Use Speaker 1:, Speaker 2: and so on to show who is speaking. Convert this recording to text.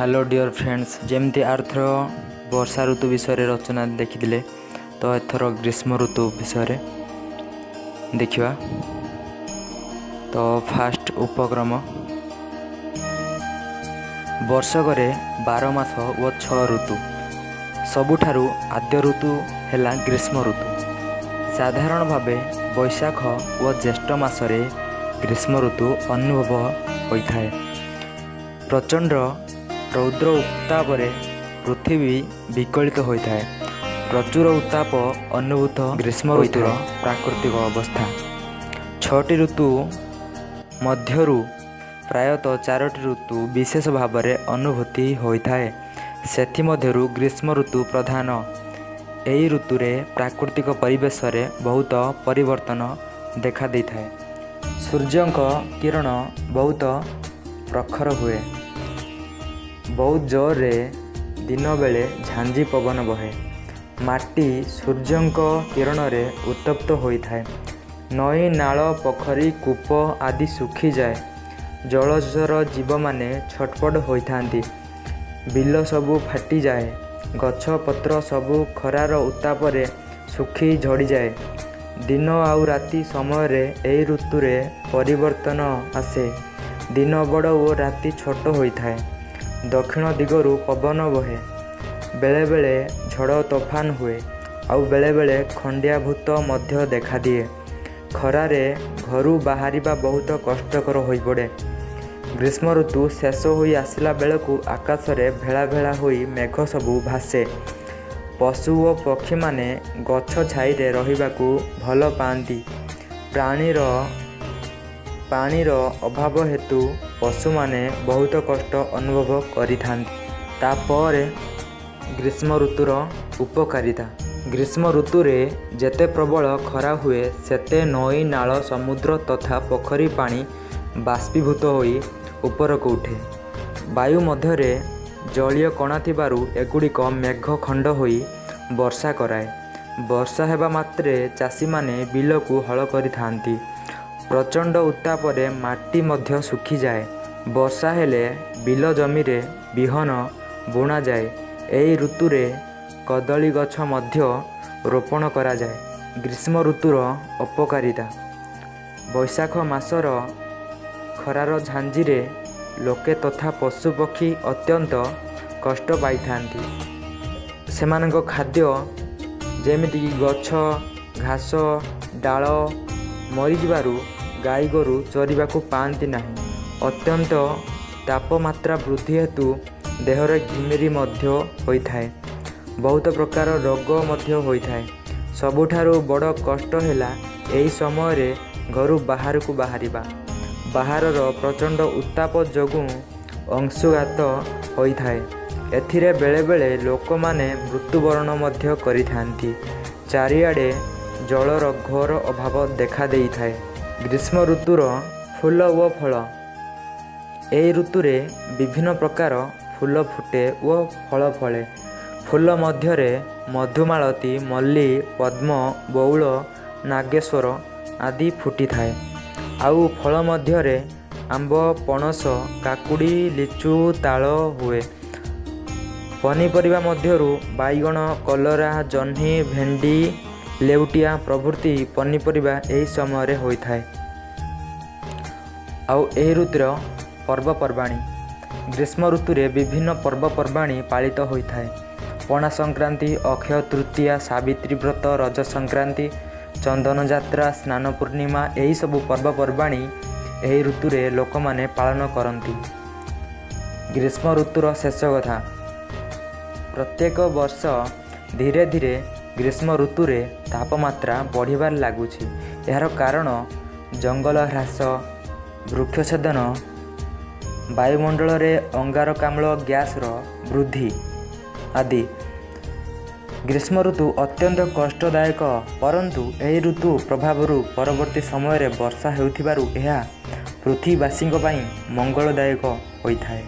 Speaker 1: Hello deer friends, ଯେମିତି ଆରଥର ବର୍ଷା ଋତୁ ବିଷୟରେ ରଚନା ଦେଖିଥିଲେ, ତ ଏଥର ଗ୍ରୀଷ୍ମ ଋତୁ ବିଷୟରେ ଦେଖିବା। ତ ଫାଷ୍ଟ ଉପକ୍ରମ। ବର୍ଷକରେ 12 ମାସ ଓ 6 ଋତୁ। ସବୁଠାରୁ ଆଦ୍ୟ ଋତୁ ହେଲା ଗ୍ରୀଷ୍ମ ଋତୁ। ସାଧାରଣ ଭାବେ ବୈଶାଖ ଓ ଜ୍ୟେଷ୍ଠ ମାସରେ ଗ୍ରୀଷ୍ମ ଋତୁ ଅନୁଭବ ହୋଇଥାଏ। ପ୍ରଚଣ୍ଡ ରୌଦ୍ର ଉତ୍ତାପରେ ପୃଥିବୀ ବିଗଳିତ ହୋଇଥାଏ। ପ୍ରଚୁର ଉତ୍ତାପ ଅନୁଭୂତ ଗ୍ରୀଷ୍ମ ଋତୁର ପ୍ରାକୃତିକ ଅବସ୍ଥା। 6ଟି ଋତୁ ମଧ୍ୟରୁ ପ୍ରାୟତଃ 4ଟି ଋତୁ ବିଶେଷ ଭାବରେ ଅନୁଭୂତି ହୋଇଥାଏ। ସେଥିମଧ୍ୟରୁ ଗ୍ରୀଷ୍ମ ଋତୁ ପ୍ରଧାନ। ଏହି ଋତୁରେ ପ୍ରାକୃତିକ ପରିବେଶରେ ବହୁତ ପରିବର୍ତ୍ତନ ଦେଖାଦେଇଥାଏ। ସୂର୍ଯ୍ୟଙ୍କ କିରଣ ବହୁତ ପ୍ରଖର ହୁଏ। ବହୁତ ଜୋରରେ ଦିନବେଳେ ଝାଞ୍ଜି ପବନ ବହେ। ମାଟି ସୂର୍ଯ୍ୟଙ୍କ କିରଣରେ ଉତ୍ତପ୍ତ ହୋଇଥାଏ। ନଈ, ନାଳ, ପୋଖରୀ, କୂପ ଆଦି ଶୁଖିଯାଏ। ଜଳଚର ଜୀବମାନେ ଛଟପଟ ହୋଇଥାନ୍ତି। ବିଲ ସବୁ ଫାଟିଯାଏ। ଗଛ ପତ୍ର ସବୁ ଖରାର ଉତ୍ତାପରେ ଶୁଖି ଝଡ଼ିଯାଏ। ଦିନ ଆଉ ରାତି ସମୟରେ ଏହି ଋତୁରେ ପରିବର୍ତ୍ତନ ଆସେ। ଦିନ ବଡ଼ ଓ ରାତି ଛୋଟ ହୋଇଥାଏ। ଦକ୍ଷିଣ ଦିଗରୁ ପବନ ବହେ। ବେଳେବେଳେ ଝଡ଼ ତୋଫାନ ହୁଏ, ଆଉ ବେଳେବେଳେ ଖଣ୍ଡିଆ ଭୂତ ମଧ୍ୟ ଦେଖାଦିଏ। ଖରାରେ ଘରୁ ବାହାରିବା ବହୁତ କଷ୍ଟକର ହୋଇପଡ଼େ। ଗ୍ରୀଷ୍ମ ଋତୁ ଶେଷ ହୋଇ ଆସିଲା ବେଳକୁ ଆକାଶରେ ଭେଳା ଭେଳା ହୋଇ ମେଘ ସବୁ ଭାସେ। ପଶୁ ଓ ପକ୍ଷୀମାନେ ଗଛ ଛାଇରେ ରହିବାକୁ ଭଲ ପାଆନ୍ତି। ପାଣିର ଅଭାବ ହେତୁ ପଶୁମାନେ ବହୁତ କଷ୍ଟ ଅନୁଭବ କରିଥାନ୍ତି। ତାପରେ ଗ୍ରୀଷ୍ମ ଋତୁର ଉପକାରିତା। ଗ୍ରୀଷ୍ମ ଋତୁରେ ଯେତେ ପ୍ରବଳ ଖରା ହୁଏ, ସେତେ ନଈ, ନାଳ, ସମୁଦ୍ର ତଥା ପୋଖରୀ ପାଣି ବାଷ୍ପୀଭୂତ ହୋଇ ଉପରକୁ ଉଠେ। ବାୟୁ ମଧ୍ୟରେ ଜଳୀୟ କଣା ଥିବାରୁ ଏଗୁଡ଼ିକ ମେଘ ଖଣ୍ଡ ହୋଇ ବର୍ଷା କରାଏ। ବର୍ଷା ହେବା ମାତ୍ରେ ଚାଷୀମାନେ ବିଲକୁ ହଳ କରିଥାନ୍ତି। ପ୍ରଚଣ୍ଡ ଉତ୍ତାପରେ ମାଟି ମଧ୍ୟ ଶୁଖିଯାଏ। ବର୍ଷା ହେଲେ ବିଲ ଜମିରେ ବିହନ ବୁଣାଯାଏ। ଏହି ଋତୁରେ କଦଳୀ ଗଛ ମଧ୍ୟ ରୋପଣ କରାଯାଏ। ଗ୍ରୀଷ୍ମ ଋତୁର ଅପକାରିତା। ବୈଶାଖ ମାସର ଖରାର ଝାଞ୍ଜିରେ ଲୋକେ ତଥା ପଶୁପକ୍ଷୀ ଅତ୍ୟନ୍ତ କଷ୍ଟ ପାଇଥାନ୍ତି। ସେମାନଙ୍କ ଖାଦ୍ୟ ଯେମିତିକି ଗଛ, ଘାସ, ଡାଳ ମରିଯିବାରୁ ଗାଈ ଗୋରୁ ଚରିବାକୁ ପାଆନ୍ତି ନାହିଁ। ଅତ୍ୟନ୍ତ ତାପମାତ୍ରା ବୃଦ୍ଧି ହେତୁ ଦେହରେ ଘିମିରି ମଧ୍ୟ ହୋଇଥାଏ। ବହୁତ ପ୍ରକାର ରୋଗ ମଧ୍ୟ ହୋଇଥାଏ। ସବୁଠାରୁ ବଡ଼ କଷ୍ଟ ହେଲା ଏହି ସମୟରେ ଘରୁ ବାହାରକୁ ବାହାରିବା। ବାହାରର ପ୍ରଚଣ୍ଡ ଉତ୍ତାପ ଯୋଗୁଁ ଅଂଶୁଘାତ ହୋଇଥାଏ। ଏଥିରେ ବେଳେବେଳେ ଲୋକମାନେ ମୃତ୍ୟୁବରଣ ମଧ୍ୟ କରିଥାନ୍ତି। ଚାରିଆଡ଼େ ଜଳର ଘୋର ଅଭାବ ଦେଖାଦେଇଥାଏ। ଗ୍ରୀଷ୍ମ ଋତୁର ଫୁଲ ଓ ଫଳ। ଏହି ଋତୁରେ ବିଭିନ୍ନ ପ୍ରକାର ଫୁଲ ଫୁଟେ ଓ ଫଳ ଫଳେ। ଫୁଲ ମଧ୍ୟରେ ମଧୁମାଳତୀ, ମଲ୍ଲୀ, ପଦ୍ମ, ବଉଳ, ନାଗେଶ୍ୱର ଆଦି ଫୁଟିଥାଏ। ଆଉ ଫଳ ମଧ୍ୟରେ ଆମ୍ବ, ପଣସ, କାକୁଡ଼ି, ଲିଚୁ, ତାଳ ହୁଏ। ପନିପରିବା ମଧ୍ୟରୁ ବାଇଗଣ, କଲରା, ଜହ୍ନି, ଭେଣ୍ଡି, ଲେଉଟିଆ ପ୍ରଭୃତି ପନିପରିବା ଏହି ସମୟରେ ହୋଇଥାଏ। ଆଉ ଏହି ଋତୁର ପର୍ବପର୍ବାଣି। ଗ୍ରୀଷ୍ମ ଋତୁରେ ବିଭିନ୍ନ ପର୍ବପର୍ବାଣି ପାଳିତ ହୋଇଥାଏ। ପଣା ସଂକ୍ରାନ୍ତି, ଅକ୍ଷୟ ତୃତୀୟା, ସାବିତ୍ରୀ ବ୍ରତ, ରଜ ସଂକ୍ରାନ୍ତି, ଚନ୍ଦନ ଯାତ୍ରା, ସ୍ନାନ ପୂର୍ଣ୍ଣିମା, ଏହିସବୁ ପର୍ବପର୍ବାଣି ଏହି ଋତୁରେ ଲୋକମାନେ ପାଳନ କରନ୍ତି। ଗ୍ରୀଷ୍ମ ଋତୁର ଶେଷ କଥା। ପ୍ରତ୍ୟେକ ବର୍ଷ ଧୀରେ ଧୀରେ ଗ୍ରୀଷ୍ମ ଋତୁରେ ତାପମାତ୍ରା ବଢ଼ିବାରେ ଲାଗୁଛି। ଏହାର କାରଣ ଜଙ୍ଗଲ ହ୍ରାସ, ବୃକ୍ଷଛେଦନ, ବାୟୁମଣ୍ଡଳରେ ଅଙ୍ଗାରକାମ୍ଳ ଗ୍ୟାସର ବୃଦ୍ଧି ଆଦି। ଗ୍ରୀଷ୍ମ ଋତୁ ଅତ୍ୟନ୍ତ କଷ୍ଟଦାୟକ, ପରନ୍ତୁ ଏହି ଋତୁ ପ୍ରଭାବରୁ ପରବର୍ତ୍ତୀ ସମୟରେ ବର୍ଷା ହେଉଥିବାରୁ ଏହା ପୃଥିବୀବାସୀଙ୍କ ପାଇଁ ମଙ୍ଗଳଦାୟକ ହୋଇଥାଏ।